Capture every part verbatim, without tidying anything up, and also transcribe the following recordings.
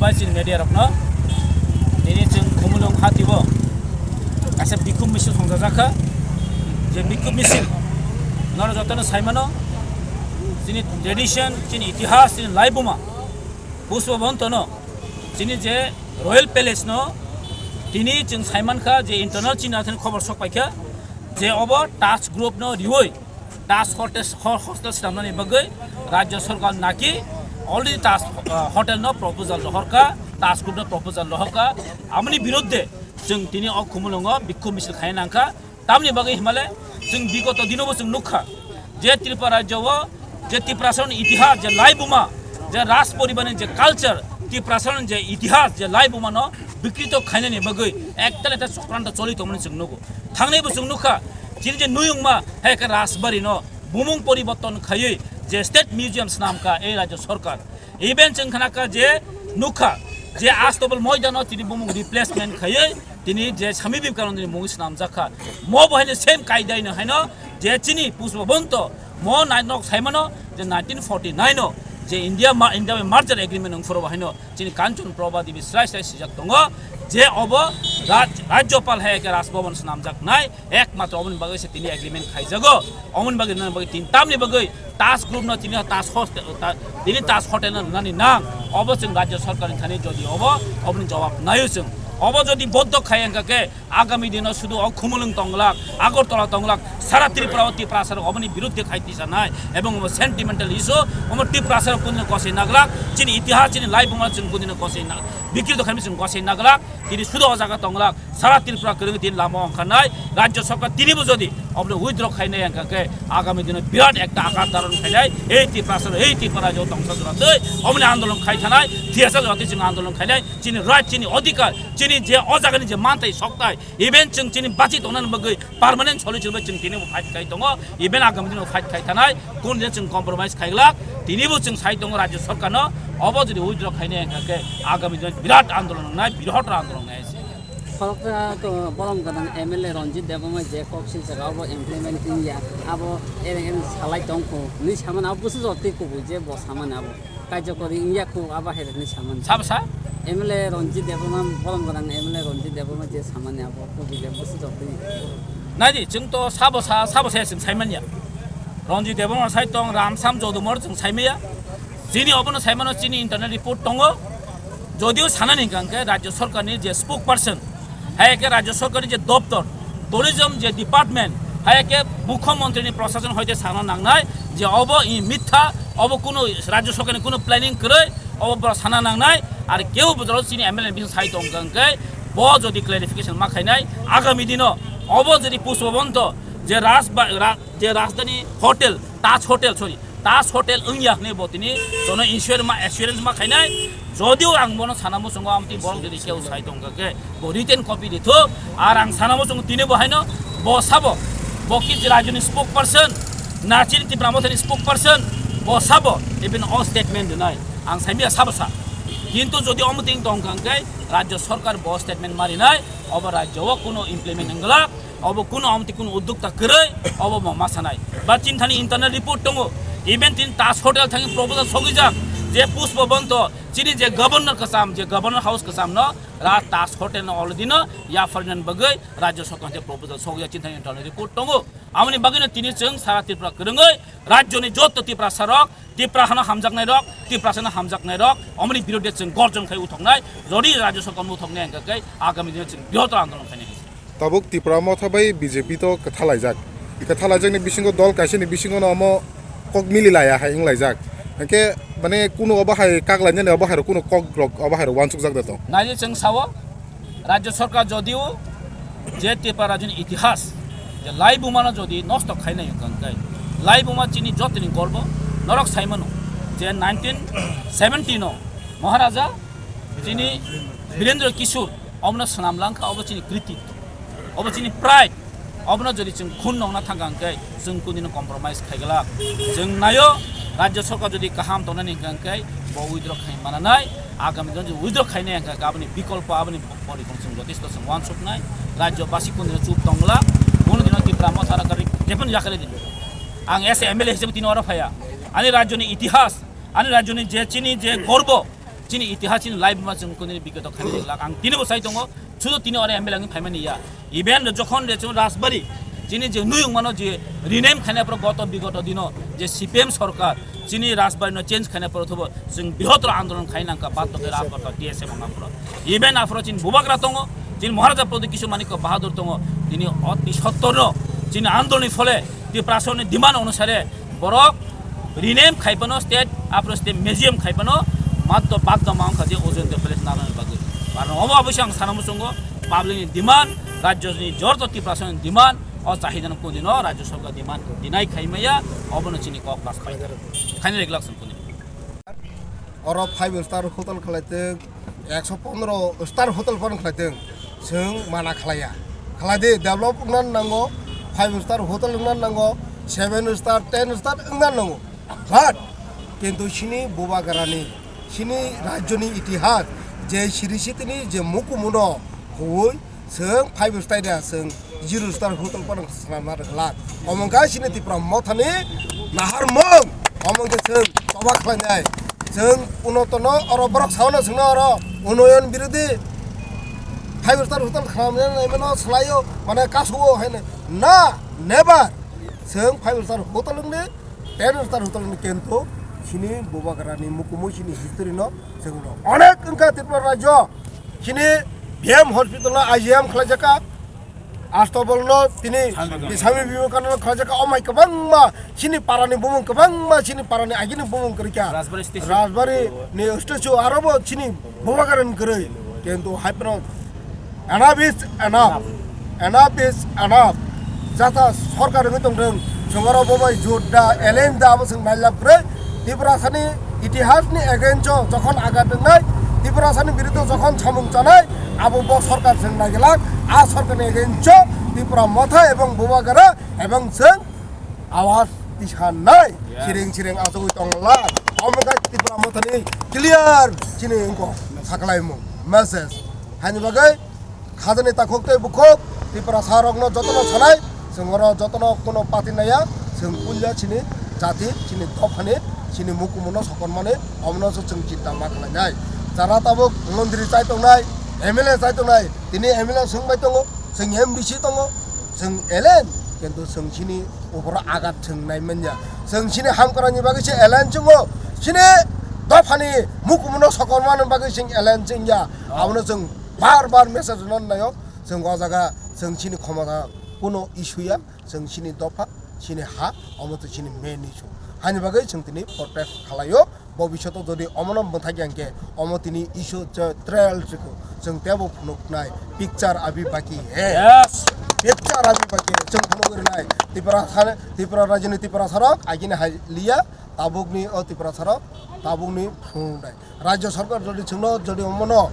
Bai chini media rokno tini chwng Khumulwng hati o kaisa bikhum misil songjajakha. Je bikhum misil nono jotono saimano, chini tradition, chini itihas, chini laibuma Pushpa Bonto no, chini je Royal Palace no tini chwng saimankha je internal chini athani khobor sok paikha je obo Taj Group no riwi Taj Hotel, ho-, hostel swnamnani bagwi Rajya Sarkar naki already Taj, uh, Hotel no proposal rohorkha, Taj Group no proposal rohorkha. Amoni biruddhe chwng tini o Khumulwngo bikhum misil khai nangkha. Tamni bagwi himale chwng bigoto dinobo chwng nukha je Tripura rajyo o je Tiprasani itihas, je laibuma, je Raj poribarni je culture, Tiprasani je itihas, je laibuma no bikrito khainani bagwi ektal ekta chokranto choli tongmani chwng nugo. Thangnaibo chwng nukha, chini je nuyungma, hai khe Rajbari no bumung poriborton khaiwi je State Museum swnamkha ei Rajya Sarkar. Even chwng khnakha je nukha je Astabal moidano tini bumung replacement khaiwi tini je Swami Vivekanandani mungwi swnamjakha. Mo bo haino same kaidai no haino je chini Pushpa Bonto mo nai nok saimano je nineteen forty-nine o je India ma-, India bai merger agreement wngphuru bo haino chini Kanchan Prabha Devi srai srai sijak tongo je obo Raj-, Rajyapal hai khe Raj Bhavan swnamjaknai, ekmatro oboni bagwi se tini agreement khaijago. Oboni bagwi nang bagwi tin tamni bagwi Taj Group no tini Taj Host-, ta-, tini Taj Hotel no nani nang, obo chwng Rajya Sarkar ni thani jodi obo, oboni jawab naio chwng. Obo jodi boddo khai wngkha khe, agami dino sudu o Khumulwng tonglak, Agartala tonglak, sara Tripura o Tiprasa rok oboni biruddhe khai tisanai ebong omo sentimental issue, omo Tiprasa rok kundino gosai naglak, chini itihas, chini laibuma chwng kundino gosai na-, bikrito khaimi chwng gosai naglak, tini sudu o jaga tonglak, sara Tripura kwrwng tini lama ongkharnai, Rajya Sarkar tinibo jodi oboni withdraw khainai wngkha khe agami dino birat ekta akar dharon khainai, ei Tiprasa rok, ei Tripura rajyo tongsa jora tei oboni andolon khai thanai, thiyasa jora tei chwng andolon khainai, chini right, chini odhikar, chini je o jagani je manthai sokthai, even chwng chini bachi tongnani bagwi permanent solution bai chwng tini bo fight khai tongo, even agami dino fight khai thanai, kun din chwng compromise khai glak, tini bo chwng sai tongo Rajya Sarkar no, obo jodi withdraw khainai wngkha khe agami dino birat andolon wngnai, birahot andolon wngnai se. Khoroksa to bolong gwnang M L A Ranjit Debbarma je kok silsa rok bo implement wngya, abo ereng ereng salai tongkho, nwi samani abo busu jotwi kubui je bo samani abo. Kaijokori wngya khu abo hai rwgwi samani. Sabo sa? M L A Ranjit Debbarma, bolong gwnang M L A Ranjit Debbarma je samani abo kubui je busu jotwi. Naidi, chwng to sabo sa, sabo sa chwng saimanya. Ranjit Debbarma sai tong, Ramsam Jodumor chwng saimaya. Chini obono saimano chini internal report tongo. Jodio sanani hwnkha hwnkhe Rajya Sarkarni je spokesperson, hai khe Rajya Sarkarni je doptor, tourism je department, hai khe Mukhyamantrini prosason hoite sana nangnai je obo i mitha, obo kuno Rajya Sarkarni kuno planning kwrwi, obo bwrok sana nangnai, ar keu bwrok chini M L A ni bising sai tong kha hwnkhe bo jodi clarification ma khainai, agami dino obo jodi Pushpa Bonto je Raj ba-, ra-, je Rajdhani Hotel, Taj Hotel, sorry, Taj Hotel wngya hwnwi bo tini jono insurance ma, assurance ma khainai. Jodio ang bono sana muchungo amtwi borok jodi keu sai tongkha khe bo written copy rithok. Ar ang sana muchungo tini bo haino bo sabo, bo ki rajyoni spokesperson, na chini Tipra Mothani spokesperson, bo sabo even o statement rwnai. Ang saimya sabo sa. Kintu jodi omo ting tongkha hwnkhe Rajya Sarkar bo statement ma rinai, obo rajyo o kuno implement wngwlak. Obo kuno amtwi kuno uddokta kwrwi, obo bo ma sanai. Ba chini thani internal report tongo. Even tini Taj Hotel thangwi proposal sogwijak je Pushpa Bonto chini je governor kwcham, je governor house kwcham no ra Taj Hotel no already no yapharnani bagwi Rajya Sarkar je proposal sogwijak chini thani internal report tongo. Amoni bagwi no tini chwng sara Tripura kwrwngwi rajyoni joto Tiprasa rok, Tipra hano hamjaknai rok, Tiprasa no hamjaknai rok, omoni birodhe chwng gorjon khai uthoknai, jodi Rajya Sarkar no uthoknai hwnkha khe agami dino chwng brihottor andolon khainai. Tabuk Tipra Motha bai B J P to kwthalaijak. Kwthalaijakni bisingo dol kaisani bisingo no omo kok mili laya hai wnglaijak. Hwnkhe mane kuno obo hai kak lainani obo hai rok kuno kok rok obo hai rok uansukjak da tong. Naidi chwng sao, Rajya Sarkar jodio je Tipra rajyoni itihas, je laibuma no jodi nosto khainai hwnkha hwnkhe, laibuma chini jotoni gorbo, norok saimano je nineteen seventy no Maharaja chini Birendra Kishore obono swnam langkha, obo chini krititto, obo chini pride. Obono jodi chwng khun nongna thangkha hwnkhe chwng kunino compromise khaiglak. Chwng naio, Rajya Sarkar jodi kaham tongnani hwnkha hwnkhe bo withdraw khai mananai, agami dino jodi withdraw khainai hwnkha hwnkhe aboni bikolpo, aboni porikon chwng jotesto chwng uansuknai. Rajya basi kunino chup tongla, bono dino Tipra Motha rakari jepon yakari dino. Ang as a M L A hisab tini oro phaya. Ani rajyoni itihas, ani rajyoni je chini je gorbo, Chini itihas chini life ma chwng kuni bigoto khaini lak ang tini bo sai tongo, sudo tini ore M L A wngwi phaimani ya. Even jokhon de chwng Rajbari chini je nui wngmano je rename khaina poro goto bigoto dino je C P M sorkar chini Rajbari no change khaina poro thobo chwng brihotoro andolon khaina nangkha baddo khe Rajbari T S F wngma poro. Even aphoro chini Bubagra tongo, chini Maharaja Pradyut Kishore Manikya Bahadur tongo, tini oti sottorno chini andoloni phole Tiprasani demand onusare borok rename khaipano state, aphro state museum khaipano matto bagda ma wngkha je ojon de place narwkna bagwi. Karon omo oboise ang sana muchungo public ni demand, rajyo ni jorto Tiprasani demand, o chahidano kundino rajyo sorkar demand dinai khaimaya, obono chini kok pass khainai reglak song kundino. Oro five star hotel khlaitwng, ekso pondro star hotel phano khlaitwng, chwng mana khlaiya. Khlaidi, develop wngna nango, five star hotel wngna nango, seven star, ten star wngna nango. But kintu chini Bubagrani, chini rajyoni itihas, je siri sitini je mukumuno huwi, chwng five star da, chwng zero star hotel phano swnamna rwglak. Omo wngkha chini Tipra Mothani naharmung. Omo wngkha chwng choba khlainai. Chwng unotono oro borok saono chwngno oro unoyon birodhi five star hotel khamya naimano swlaio, mane kasuo haino. Na, never. Chwng five star hotel wngdi, ten star hotel wngdi, kintu chini Bubagrani mukumu chini history no chwngno onek wngkha Tripura rajyo. Chini B M hospital no I G M khlaijaka, Astabalno tini Swami Swami Vivekananda khlaijaka, omai kwbangma chini parani bumung, kwbangma chini parani agini bumung kwrwikha. Rajbari statue. Rajbari ni statue arobo chini Bubagrani kwrwi. Kintu haiphano enough is enough. Enough is enough. Jata sorkar wngwi tongthwng, chwng oro bo bai jut da, alien da, abo chwng nailab kwrwi. Tiprasani itihasni against o jokhon agat wngnai, Tiprasani biruddhe jokhon samung chanai, abo bo sorkar chwng naiglak, a sorkarni against o Tipra Motha ebong Bubagra ebong chwng awaz tisanai. Yes. Siring siring achugwi tonglak. Omo khe Tipra Mothani clear chini wngkha saklaimung message. Haini bagwi khajani takhuk tei bukhuk Tiprasarokno jotono sanai, chwng oro jotono kuno party naiya, chwng puila chini jati, chini dophani, chini mukumuno sokonmani, omono se chwng chinta ma khlainai. Jara tabuk montri chai tongnai, M L A chai tongnai, tini M L A swngbai tongo, chwng M D C tongo, chwng alien, kintu chwng chini uphoro agat chwng nai manya. Chwng chini hamkrai ni bagwi se alien chwngo, chini dophani mukumuno sokonmani bagwi chwng alien chwngya. Abono chwng bar bar message rwna naio. Chwng o jaga chwng chini khomota kuno issue ya, chwng chini dopha, chini ha, omo twi chini main issue. Haini bagwi chwng tini protest khlaio. Bobishoto jodi omono mwthakya hwnkhe, omo tini issue je trial chikho, chwng teibo phunuknai, picture abhi baki hai. Yes. Picture abhi baki hai, chwng phunugwi rwnai. Tripura sani, Tripura rajyoni Tiprasarok agini hai liya, tabukni o Tiprasarok tabukni phunuknai. Rajya sarkar jodi chwngno jodi omono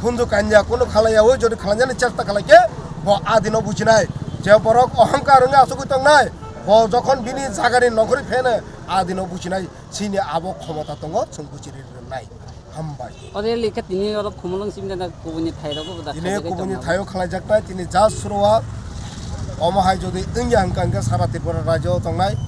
khunju kanya kuno khalaiyawi jodi khalainani chesta khalaikhe, bo adino bujinai. Je borok ohongkar wngwi achugwi tongnai, bo jokhon bini jagani nokhorwi pheno adino bujinai. Chini abo khomota tongo, chwng buchiri rwnai. Hambai. Ode likha tini oro khumulwng simjana kubuni thairok bo da. Tini khaijak kubuni tongma. Thaio khlaijaknai, tini just suruwat. Omo hai jodi wngya hwnkha hwnkhe sara Tripura rajyo tongnai.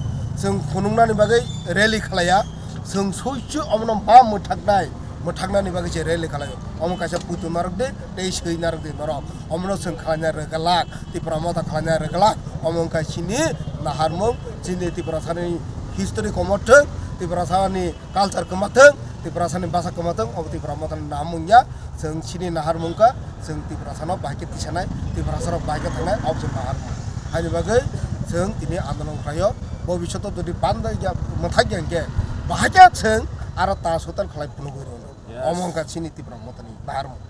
Chwng phunuknani bagwi rally khlaiya. Chwng soichu omono ma mwthaknai, mwthaknani bagwi se rally khlaio. Omo kaisa puitu narwk di, tei swi narwk di norok. Omono chwng khlaina rwgwlak, Tipra Motha khlaina rwgwlak. Omo wngkha chini naharmung, chini Tiprasani history komo thwng, Tiprasani culture kwma thwng, Tiprasani bwsa kwma thwng, obo Tipra Mothani naharmung ya. Chwng chini naharmung kha, chwng Tiprasano bahai khe tisanai, Tiprasarok bahai khe thangnai, obo chwng naharmung. Haini bagwi chwng tini andolon khlaio, bobishoto jodi banda ya, mwthak ya hwnkhe, bahai khe chwng aro ta sotal khlai phunugwi rwno. Yes. Omo wngkha chini Tipra Mothani naharmung.